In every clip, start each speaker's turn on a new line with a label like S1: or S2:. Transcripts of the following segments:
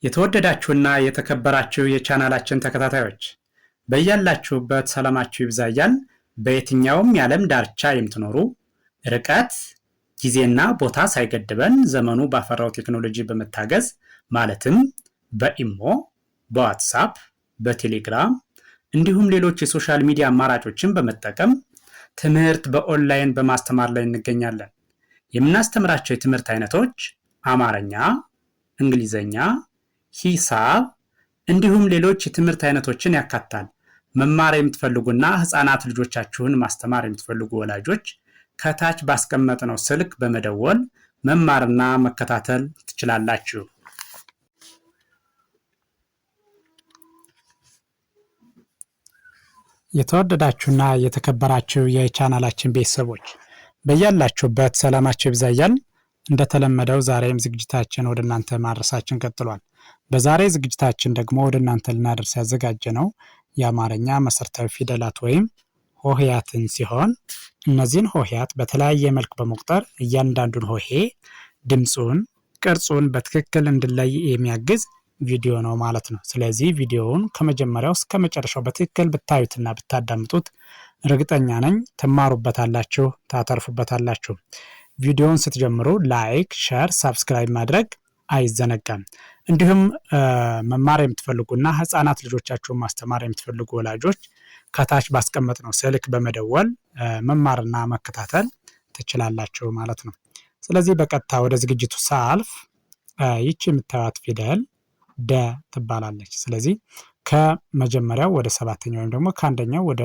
S1: የተወደዳችሁና የተከበራችሁ የቻናላችን ተከታታዮች፣ በያላችሁበት ሰላማችሁ ይብዛ እያልን፣ በየትኛውም የዓለም ዳርቻ የምትኖሩ ርቀት፣ ጊዜና ቦታ ሳይገድበን ዘመኑ ባፈራው ቴክኖሎጂ በመታገዝ፣ ማለትም በኢሞ፣ በዋትሳፕ፣ በቴሌግራም እንዲሁም ሌሎች የ social media አማራጮችን በመጠቀም ትምህርት በኦንላይን በማስተማር ላይ እንገኛለን። የምናስተምራቸው የትምህርት አይነቶች አማርኛ፣ እንግሊዘኛ፣ ሂሳብ እንዲሁም ሌሎች የትምህርት አይነቶችን ያካትታል። መማር የምትፈልጉና ህፃናት ልጆቻችሁን ማስተማር የምትፈልጉ ወላጆች ከታች ባስቀመጥነው ስልክ በመደወል መማርና መከታተል ትችላላችሁ። የተወደዳችሁና የተከበራችሁ የቻናላችን ቤተሰቦች፣ በያላችሁበት ሰላማችሁ ይብዛ እያልን፣ እንደተለመደው ዛሬም ዝግጅታችን ወደ እናንተ ማድረሳችን ቀጥሏል። በዛሬ ዝግጅታችን ደግሞ ወደ እናንተ ልናደርስ ያዘጋጀነው የአማርኛ መሰረታዊ ፊደላት ወይም ሆሄያትን ሲሆን፣ እነዚህን ሆሄያት በተለያየ መልክ በመቁጠር እያንዳንዱን ሆሄ ድምፁን፣ ቅርጹን በትክክል እንድለይ የሚያግዝ ቪዲዮ ነው ማለት ነው። ስለዚህ ቪዲዮውን ከመጀመሪያው እስከ መጨረሻው በትክክል ብታዩትና ብታዳምጡት እርግጠኛ ነኝ ትማሩበታላችሁ፣ ታተርፉበታላችሁ። ቪዲዮውን ስትጀምሩ like፣ share፣ subscribe ማድረግ አይዘነጋም። እንዲሁም መማር የምትፈልጉና ህፃናት ልጆቻችሁን ማስተማር የምትፈልጉ ወላጆች ከታች ባስቀመጥነው ስልክ በመደወል መማርና መከታተል ትችላላችሁ ማለት ነው። ስለዚህ በቀጥታ ወደ ዝግጅቱ ሳልፍ ይቺ የምታዩት ፊደል ደ ትባላለች። ስለዚህ ከመጀመሪያው ወደ ሰባተኛው ወይም ደግሞ ከአንደኛው ወደ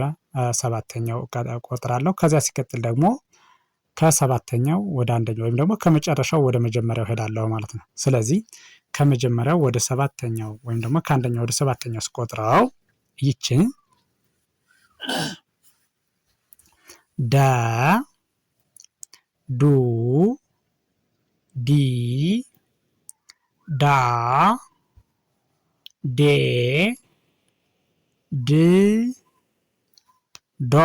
S1: ሰባተኛው እቆጥራለሁ። ከዚያ ሲቀጥል ደግሞ ከሰባተኛው ወደ አንደኛው ወይም ደግሞ ከመጨረሻው ወደ መጀመሪያው ሄዳለሁ ማለት ነው። ስለዚህ ከመጀመሪያው ወደ ሰባተኛው ወይም ደግሞ ከአንደኛው ወደ ሰባተኛው ስቆጥረው ይችን ደ፣ ዱ፣ ዲ፣ ዳ፣ ዴ፣ ድ፣ ዶ።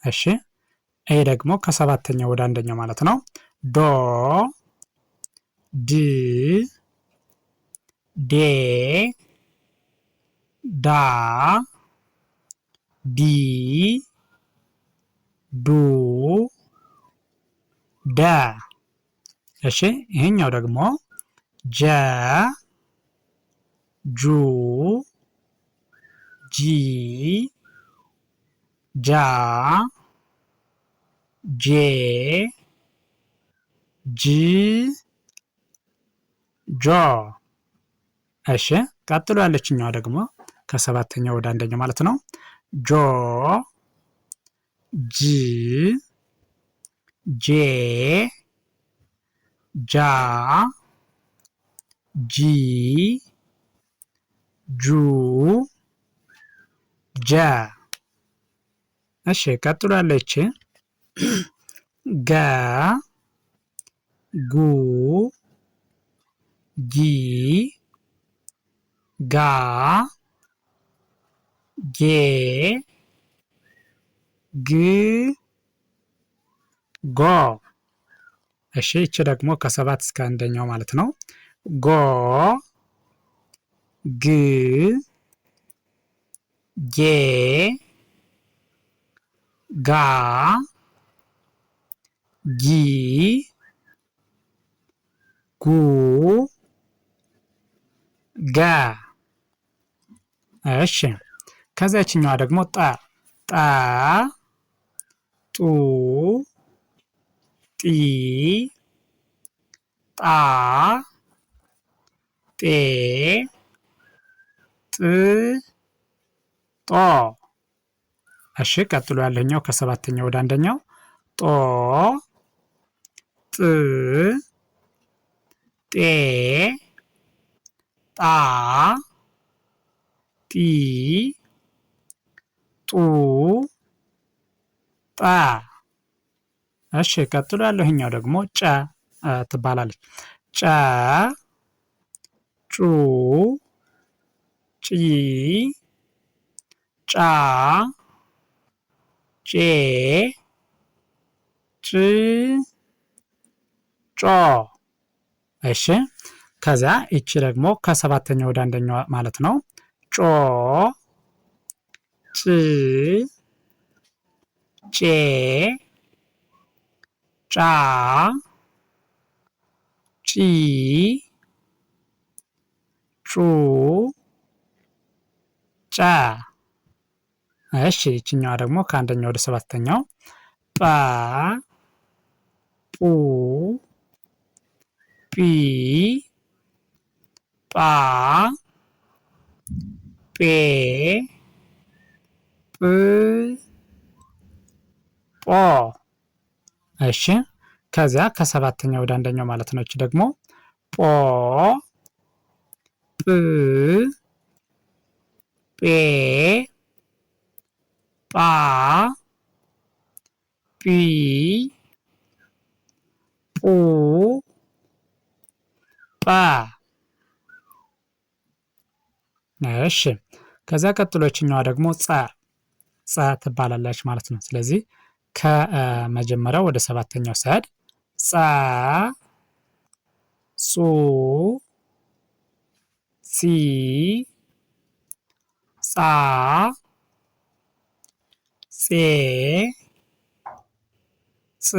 S1: እሺ፣ ይሄ ደግሞ ከሰባተኛው ወደ አንደኛው ማለት ነው። ዶ፣ ድ፣ ዴ፣ ዳ፣ ዲ፣ ዱ፣ ደ። እሺ፣ ይሄኛው ደግሞ ጀ፣ ጁ፣ ጂ፣ ጃ፣ ጄ፣ ጅ፣ ጆ። እሺ፣ ቀጥሎ ያለችኛዋ ደግሞ ከሰባተኛው ወደ አንደኛው ማለት ነው። ጆ፣ ጅ፣ ጄ፣ ጃ፣ ጂ፣ ጁ፣ ጀ። እሺ፣ ቀጥሎ ያለች ገ፣ ጉ፣ ጊ፣ ጋ፣ ጌ፣ ግ፣ ጎ። እሺ፣ ይቺ ደግሞ ከሰባት እስከ አንደኛው ማለት ነው። ጎ፣ ግ፣ ጌ፣ ጋ፣ ጊ፣ ጉ፣ ገ። እሺ፣ ከዚያችኛዋ ደግሞ ጠ፣ ጠ፣ ጡ፣ ጢ፣ ጣ፣ ጤ፣ ጥ፣ ጦ። እሺ፣ ቀጥሎ ያለኛው ከሰባተኛው ወደ አንደኛው ጦ፣ ጥ፣ ጤ፣ ጣ፣ ጢ፣ ጡ፣ ጣ። እሺ፣ ቀጥሎ ያለው ይሄኛው ደግሞ ጨ ትባላለች። ጨ፣ ጩ፣ ጪ፣ ጫ፣ ጬ፣ ጭ፣ ጮ። እሺ፣ ከዚያ ይቺ ደግሞ ከሰባተኛው ወደ አንደኛው ማለት ነው። ጮ፣ ጭ፣ ጬ፣ ጫ፣ ጪ፣ ጩ፣ ጨ። እሺ ይችኛዋ ደግሞ ከአንደኛው ወደ ሰባተኛው ጳ፣ ጱ፣ ጲ፣ ጳ፣ ጴ፣ ጵ፣ ጶ። እሺ ከዚያ ከሰባተኛው ወደ አንደኛው ማለት ነው። እቺ ደግሞ ጶ፣ ጵ፣ ጴ፣ ጳ፣ ጲ፣ ጱ፣ ጳ። እሺ ከዚያ ቀጥሎ ይችኛዋ ደግሞ ጸ ጸ ትባላለች ማለት ነው። ስለዚህ ከመጀመሪያው ወደ ሰባተኛው ሰድ ጸ፣ ጹ፣ ጺ፣ ጻ፣ ጼ፣ ጽ፣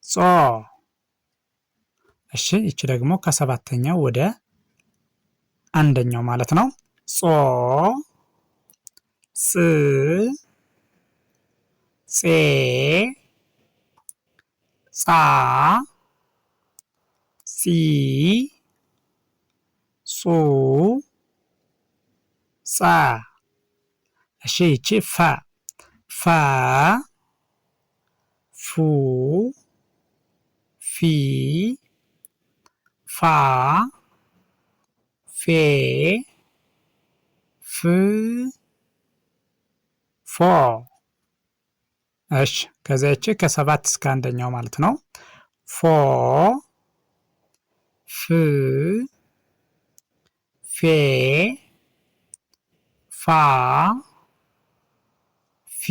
S1: ጾ። እሺ ይቺ ደግሞ ከሰባተኛው ወደ አንደኛው ማለት ነው። ጾ፣ ጽ፣ ጼ፣ ጻ፣ ጺ፣ ጹ፣ ጸ። እሺ ይቺ ፈ ፈ፣ ፉ፣ ፊ፣ ፋ፣ ፌ፣ ፍ፣ ፎ። እሺ ከዚያ ይቺ ከሰባት እስከ አንደኛው ማለት ነው። ፎ፣ ፍ፣ ፌ፣ ፋ፣ ፊ፣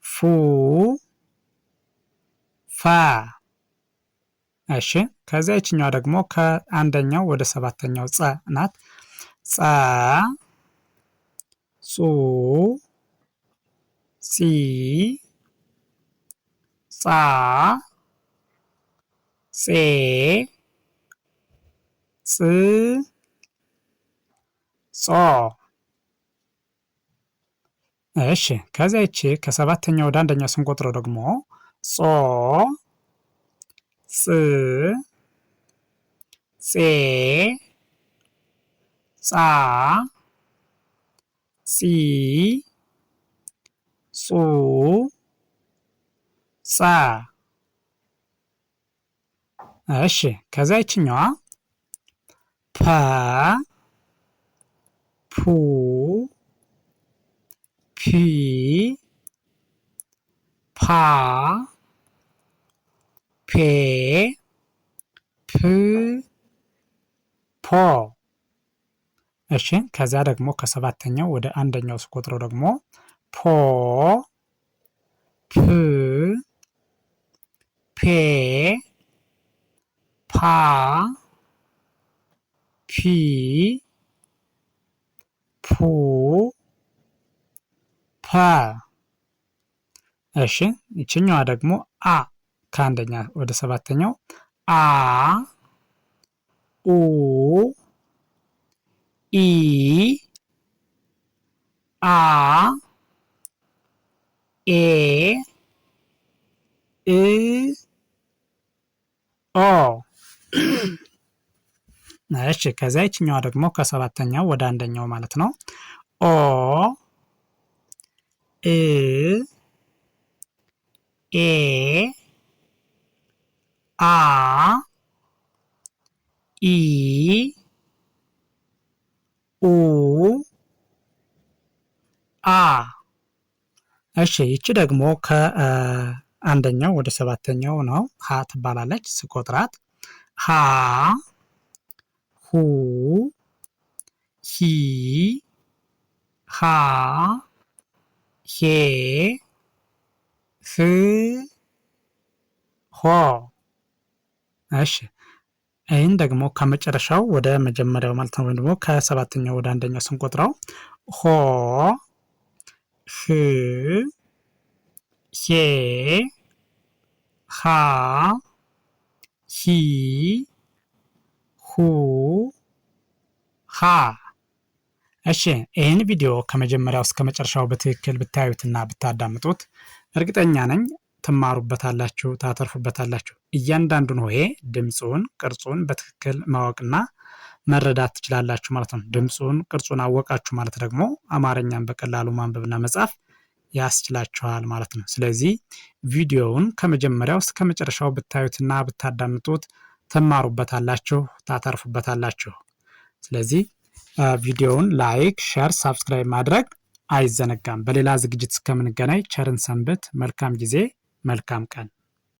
S1: ፉ፣ ፈ። እሺ ከዚያ ይችኛዋ ደግሞ ከአንደኛው ወደ ሰባተኛው ጸ ናት። ጸ፣ ጹ፣ ጺ፣ ጻ፣ ጼ፣ ጽ፣ ጾ። እሺ ከዚያ ይቺ ከሰባተኛው ወደ አንደኛው ስንቆጥረው ደግሞ ጾ፣ ጽ፣ ጼ፣ ጻ፣ ጺ፣ ጹ፣ ጸ። እሺ ከዚያ ይችኛዋ ፐ፣ ፑ፣ ፒ፣ ፓ፣ ፔ፣ ፕ፣ ፖ። እሺ ከዚያ ደግሞ ከሰባተኛው ወደ አንደኛው ስቆጥረው ደግሞ ፖ፣ ፕ፣ ፔ፣ ፓ፣ ፒ፣ ፑ፣ ፐ። እሺ ይችኛዋ ደግሞ አ ከአንደኛ ወደ ሰባተኛው አ፣ ኡ፣ ኢ፣ አ፣ ኤ፣ እ፣ ኦ። እሺ ከዚያ ይችኛዋ ደግሞ ከሰባተኛው ወደ አንደኛው ማለት ነው። ኦ፣ እ፣ ኤ፣ አ፣ ኢ፣ ኡ፣ አ። እሺ ይቺ ደግሞ ከአንደኛው ወደ ሰባተኛው ነው። ሀ ትባላለች። ስቆጥራት ሀ፣ ሁ፣ ሂ፣ ሃ፣ ሄ፣ ህ፣ ሆ። እሺ፣ ይህን ደግሞ ከመጨረሻው ወደ መጀመሪያው ማለት ነው፣ ወይም ደግሞ ከሰባተኛው ወደ አንደኛው ስንቆጥረው ሆ፣ ህ፣ ሄ፣ ሃ፣ ሂ፣ ሁ፣ ሃ። እሺ፣ ይህን ቪዲዮ ከመጀመሪያው እስከ መጨረሻው በትክክል ብታዩትና ብታዳምጡት እርግጠኛ ነኝ ትማሩበታላችሁ፣ ታተርፉበታላችሁ። እያንዳንዱን ሆሄ ድምፁን፣ ቅርጹን በትክክል ማወቅና መረዳት ትችላላችሁ ማለት ነው። ድምፁን፣ ቅርጹን አወቃችሁ ማለት ደግሞ አማርኛን በቀላሉ ማንበብና መጻፍ ያስችላችኋል ማለት ነው። ስለዚህ ቪዲዮውን ከመጀመሪያው እስከ መጨረሻው ብታዩትና ብታዳምጡት ትማሩበታላችሁ፣ ታተርፉበታላችሁ። ስለዚህ ቪዲዮውን like፣ share፣ subscribe ማድረግ አይዘነጋም። በሌላ ዝግጅት እስከምንገናኝ ቸር እንሰንብት። መልካም ጊዜ፣ መልካም ቀን።